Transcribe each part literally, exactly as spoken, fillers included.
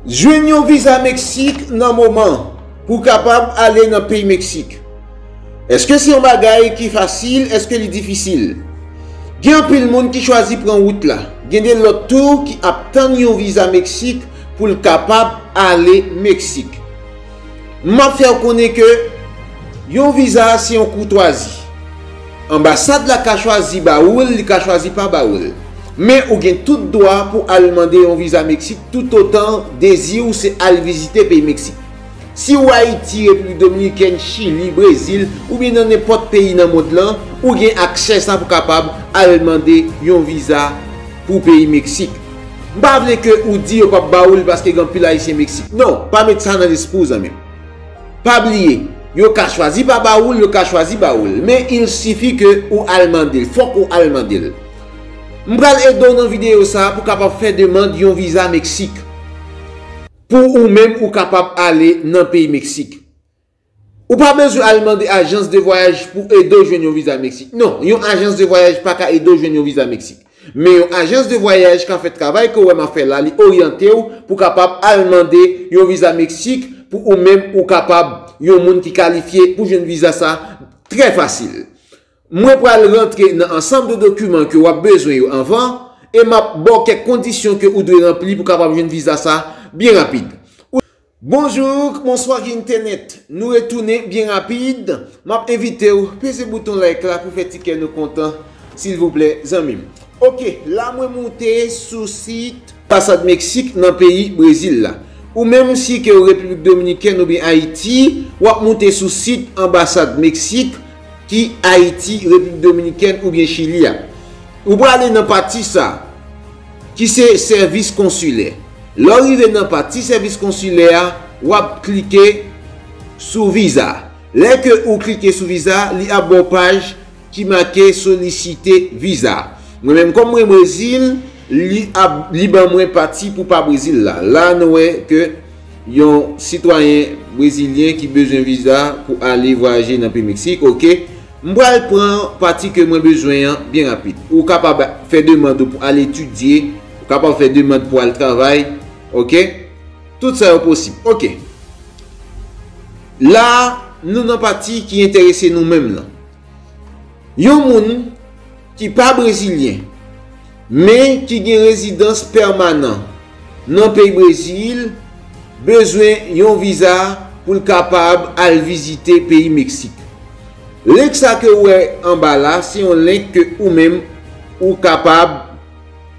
Jwenn yon viza Meksik nan moman pou w kapab ale nan peyi Meksik. Èske se yon bagay ki fasil? Èske li difisil? Gen anpil moun ki chwazi pran wout la. Gen de lòt tou ki ap tann yon viza Meksik pou l kapab ale Meksik. M ap fè w konnen ke yon viza se yon koutwazi. Anbasad la ka chwazi ba ou l, li ka chwazi pa ba ou l. Men ou gen tout dwa pou al mande yon viza Meksik toutotan dezi w se al vizite peyi Meksik. Si w Ayiti, Repiblik Dominikèn, Chili, Brezil, oubyen nan nenpòt peyi nan mond lan, ou gen aksè sa pou kapab al mande yon viza pou peyi Meksik. M pa vle ke ou di yo p ap ba ou l paske gen anpil Ayisyen Meksik. Non, pa met sa nan lespri w, zanmi m. Pa bliye, yo ka chwazi pa ba ou l, yo ka chwazi ba ou l. Men il sifi ke ou al mande l. Fòk ou al mande l. M pral ede w nan videyo sa a pou w kapab fè demann yon viza Meksik. Pou ou menm ou kapab ale nan peyi Meksik. Ou pa bezwen al mande ajans de vwayaj pou ede w jwenn yon viza Meksik. Non, yon ajans de vwayaj pa ka ede w jwenn yon viza Meksik. Men yon ajans de vwayaj ka fè travay ke w wè m ap fè la, li oryante w pou kapab al mande yon viza Meksik pou ou menm ou kapab yon moun ki kalifye pou jwenn viza sa trè fasil. Mwen pral rantre nan ansanm de dokiman ke w ap bezwen yo anvan e m ap ba w kèk kondisyon ke ou dwe ranpli pou kapab jwenn viza sa byen rapid. Bonjou, bonswa, ki entènèt. Nou retounen byen rapid. M ap envite w peze bouton like la pou fè ti kè nou kontan, silvouplè, zanmi m. Oke, la mwen moute sou sit anbasad Meksik nan peyi Brezil la. Ou menm si ke w Repiblik Dominikèn oubyen Ayiti, w ap moute sou sit anbasad Meksik ki Ayiti, Repiblik Dominikèn oubyen Chili a. Ou prale nan pati sa ki se sèvis konsilè. Lè w rive nan pati sèvis konsilè a, w ap klike sou viza. Lè ke ou klike sou viza, li ap ba w paj ki make solisite viza. Mwen menm kòm mwen Brezil, li ap li ban mwen pati pou pa Brezil la. La nou wè ke yon sitwayen brezilyen ki bezwen viza pou ale vwayaje nan peyi Meksik, oke. M pral pran pati ke mwen bezwen an byen rapid. Ou kapab fè demann ou pou al etidye, ou kapab fè demann pou al travay, oke. Tout sa yo posib, oke. La, nou nan pati ki enterese nou menm lan. Yon moun ki pa brezilyen, men ki gen rezidans pèmanan nan peyi Brezil, bezwen yon viza pou l kapab al vizite peyi Meksik. Link sa ke w wè anba la, se yon link ke ou menm ou kapab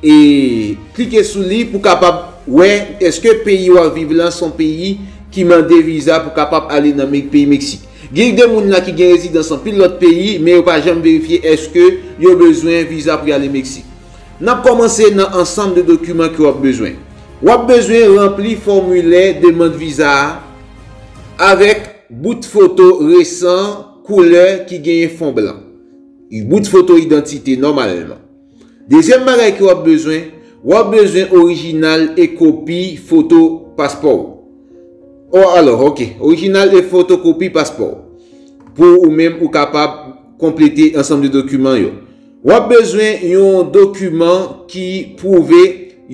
e klike sou li pou kapab wè èske peyi w ap viv lan se yon peyi ki mande viza pou kapab ale nan Me- peyi Meksik. Gen de moun la ki gen rezidans anpil lòt peyi, men yo pa janm verifye èske yo bezwen viza pou y ale Meksik. N ap kòmanse nan ansanm de dokiman ke w ap bezwen. W ap bezwen ranpli fòmilè demann viza a avèk bout foto resan koulè ki genyen fon blan. Bout foto idantite nòmalman. Dezyèm bagay ke w ap bezwen, w ap bezwen orijinal e kopi foto paspò w. O, alò, oke. Orijinal e fotokopi paspò w. Pou ou menm ou kapab konplete ansanm de dokiman yo. W ap bezwen yon dokiman ki pwouve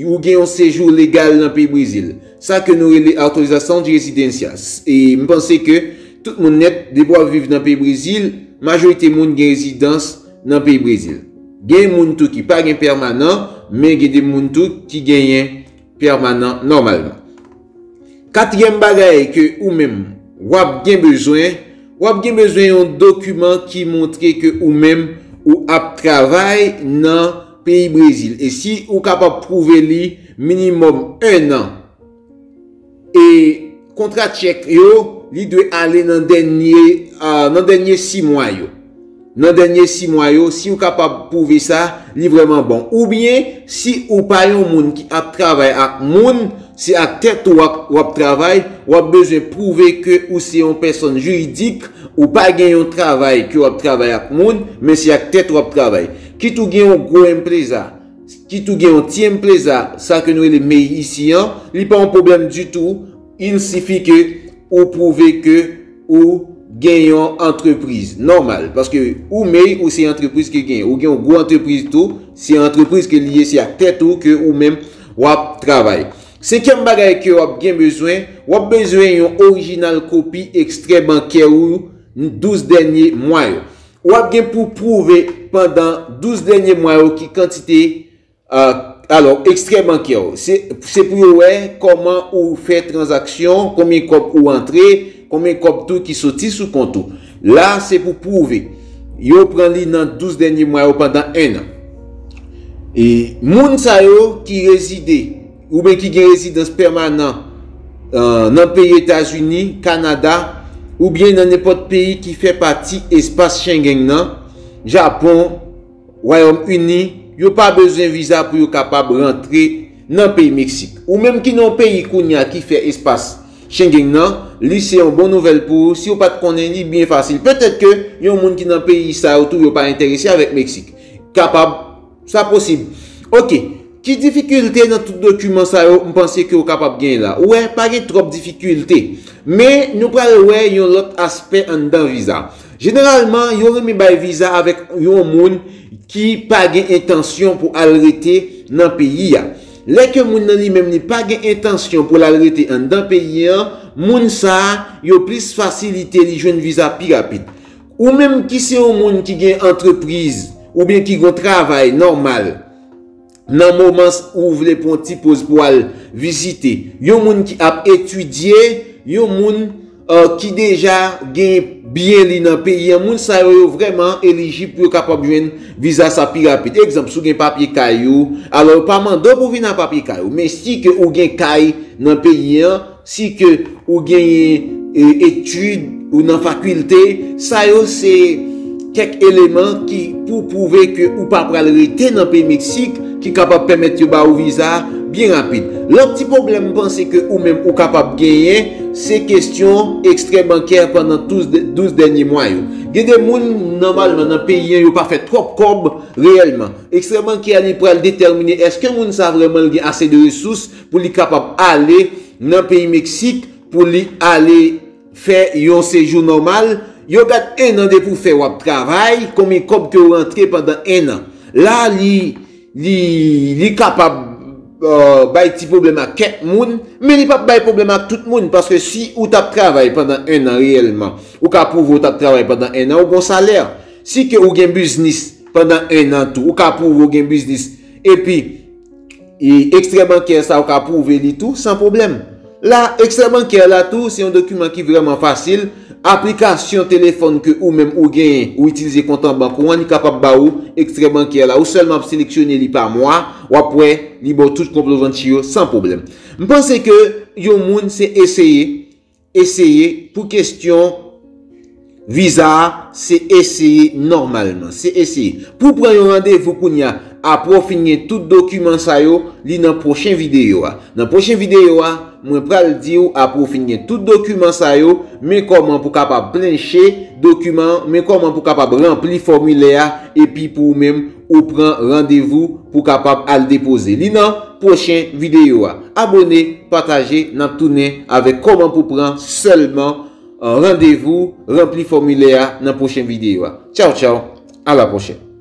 ou gen yon sejou legal nan peyi Brezil. Sa ke nou rele autorização de residência. E m panse ke tout moun nèt, depi w ap viv nan peyi Brezil, majorite moun gen rezidans nan peyi Brezil. Gen moun tou ki pa gen pèmanan, men gen de moun tou ki genyen pèmanan nòmalman. Katriyèm bagay ke ou menm w ap gen bezwen, w ap gen bezwen yon dokiman ki montre ke ou menm ou ap travay nan peyi Brezil. E si ou kapab pwouve li minimòm en an, e kontra tchèk yo, li dwe ale nan dènye, ah, nan dènye sis mwa yo. Nan dènye sis mwa yo, si w kapab pwouve sa, li vrèman bon. Oubyen, si ou pa yon moun ki ap travay ak moun, se ak tèt ou w ap, w ap travay, w ap bezwen pwouve ke ou se yon pèsòn jiridik, ou pa gen yon travay ke w ap travay ak moun, men se ak tèt ou w ap travay. Kit ou gen yon gwo empreza, kit ou gen yon ti empreza, sa ke nou rele MEI isi an, li pa yon pwoblèm ditou, il sifi ke ou pwouve ke ou gen yon antrepriz nòmal. Paske ou MEI, ou se antrepriz ke gen. Ou gen yon gwo antrepriz tou, se antrepriz ke li ye, se ak tèt ou ke ou menm w ap travay. Senkyèm bagay ke w ap gen bezwen, w ap bezwen yon orijinal kopi ekstrè bankè ou douz dènye mwa yo. W ap gen pou pwouve pandan douz dènye mwa yo ki kantite, euh, alò, ekstrè bankè w. Se, se pou yo wè kòman ou fè tranzaksyon, konbyen kòb ou antre, konbyen kòb tou ki soti sou kont ou. La, se pou pwouve. Yo pran li nan douz dènye mwa yo pandan en an. E moun sa yo ki rezide, oubyen ki gen rezidans pèmanan, euh, nan peyi Etazini, Kanada, oubyen nan nenpòt peyi ki fè pati espas Schengen nan, Japon, Wayòm Ini, yo pa bezwen viza pou yo kapab rantre nan peyi Meksik. Ou menm ki nan yon peyi kounye a ki fè espas Schengen nan, li se yon bon nouvèl pou ou. Si w pa t konnen, li byen fasil. Petèt ke yon moun ki nan peyi sa yo tou, yo pa enterese avèk Meksik. Kapab, sa posib. Oke. Ki difikilte nan tout dokiman sa yo m panse ke w kapab genyen la? Ou wè, pa gen twòp difikilte. Men, nou pral wè yon lòt aspè anndan viza. Jeneralman, yo renmen bay viza avèk yon moun ki pa gen entansyon pou al rete nan peyi a. Lè ke moun nan li menm li pa gen entansyon pou l al rete anndan peyi an, moun sa a, yo plis fasilite li jwenn viza pi rapid. Ou menm ki se yon moun ki gen antrepriz oubyen ki gen yon travay nòmal, nan moman ou vle pran yon ti poz pou al vizite, yon moun ki ap etidye, yon moun, euh, ki deja gen byen li nan peyi an, moun sa yo, yo vrèman elijib pou yo kapab jwenn viza sa pi rapid. Egzanp, si w gen papye kay ou, alò yo pa mande w pou vin ak papye kay ou, men si ke ou gen kay nan peyi an, si ke ou genyen, e, etid, ou nan fakilte, sa yo se kèk eleman ki pou pwouve ke ou pa pral rete nan peyi Meksik, ki kapab pèmèt yo ba ou viza byen rapid. Lòt ti pwoblèm m panse ke ou menm ou kapab genyen, se kesyon ekstrè bankè pandan douz, douz dènye mwa yo. Gen de moun, nòmalman, nan peyi an, yo pa fè twòp kòb reyèlman. Ekstrè bankè a, li pral detèmine èske moun sa vrèman li gen ase de resous pou li kapab ale nan peyi Meksik, pou li ale fè yon sejou nòmal. Yo gad en an depi w fè w ap travay, konbyen kòb ke w rantre pandan en an. La, li, li, li kapab, euh, bay ti pwoblèm ak kèk moun, men li p ap bay pwoblèm ak tout moun, paske si ou t ap travay pandan en an reyèlman, ou ka pwouve ou t ap travay pandan en an, ou gon salè. Si ke ou gen biznis pandan en an tou, ou ka pwouve ou gen biznis, epi e ekstrè bankè sa ou ka pwouve li tou san pwoblèm. La, ekstrè bankè la tou, se yon dokiman ki vrèman fasil. Aplikasyon telefòn ke ou menm ou genyen, ou itilize kont an bank ou an, li kapab ba ou ekstrè bankè la. Ou sèlman ap seleksyone li pa mwa, w ap wè li ba w tout konplevanti yo san pwoblèm. M panse ke yon moun se eseye, eseye pou kesyon viza a, se eseye nòmalman, se eseye. Pou pran yon randevou kounye a, apre w fin gen tout dokiman sa yo, li nan pwochen videyo a. Nan pwochen videyo a, mwen pral di w apre w fin gen tout dokiman sa yo, men kòman pou kapab plenche dokiman, men kòman pou kapab ranpli fòmilè a, epi pou ou menm, ou pran randevou pou kapab al depoze li nan pwochen videyo a. Abone, pataje, n ap tounen avèk kòman pou pran sèlman, euh, randevou, ranpli fòmilè a nan pwochen videyo a. Tchaw, tchaw, a la pwochèn.